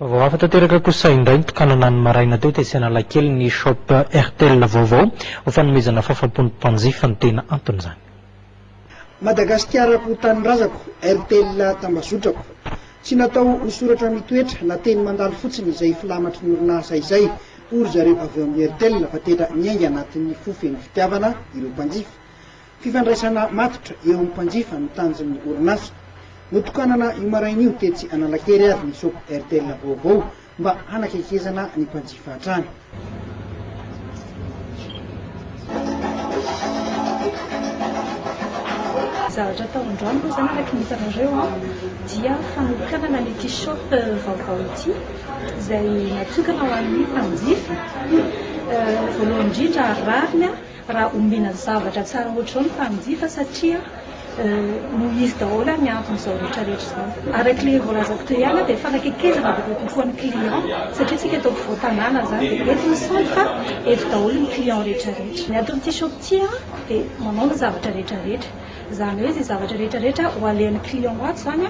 Vaovao hafa tanteraka kosa indray nitokanana ny maraina teo tetsy Analakely ny shop Airtel vaovao ho fanomezana fahafaham-po ny mpanjifa no tena anton'izany. Madagasikarako tanindrazako, Airtel tambazotrako. Tsy natao ho soratra mitoetra na teny mandalo fotsiny izay filamatry ny orinasa izay, hoy ry zareo avy ao amin'ny Airtel fa tena miainga anatin'ny fo feno fitiavana ireo mpanjifa. Fifandraisana matotra eo amin'ny mpanjifa no tanjon'ny orinasa. Notokanana io maraina io tetsy Analakely ary ny shop Airtel vaovao mba hanakekezana ny mpanjifa hatrany. Zavatra atao androany moa izany araka ny hitanareo dia fanokanana an'ity shop vaovao ity izay natokana ho an'ny mpanjifa. Voalohany indrindra rariny Raha omena zavatra tsara ohatr'izao ny mpanjifa satria noho izy daholo ny anton'izao rehetra rehetra izao. Araka ilay voalazako teo ihany dia fanakekezana bebe kokoa ny client satria isika eto ampovoan-tanàna izany dia eto ny centre, eto daholo ny client rehetra rehetra. Ny ato amin'ity shop ity dia manao ny zavatra rehetra rehetra. Izany hoe izay zavatra rehetra rehetra ho alehan'ny client ato izany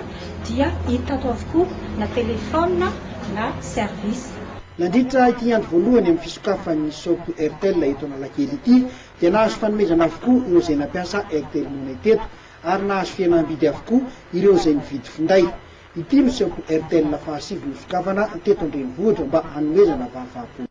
dia hita ato avokoa na téléphone na service. Nandritra ity andro voalohany amin'ny fisokafan'ny Shop Airtel eto Analakely ity dia nahazo fanomezana avokoa ireo izay nampiasa Airtel Money teto ary nahazo fihenam-bidy avokoa ireo izay nividy finday. Ity no Shop Airtel fahasivy nosokafana teto an-drenivohitra mba hanomezana fahafaham-po.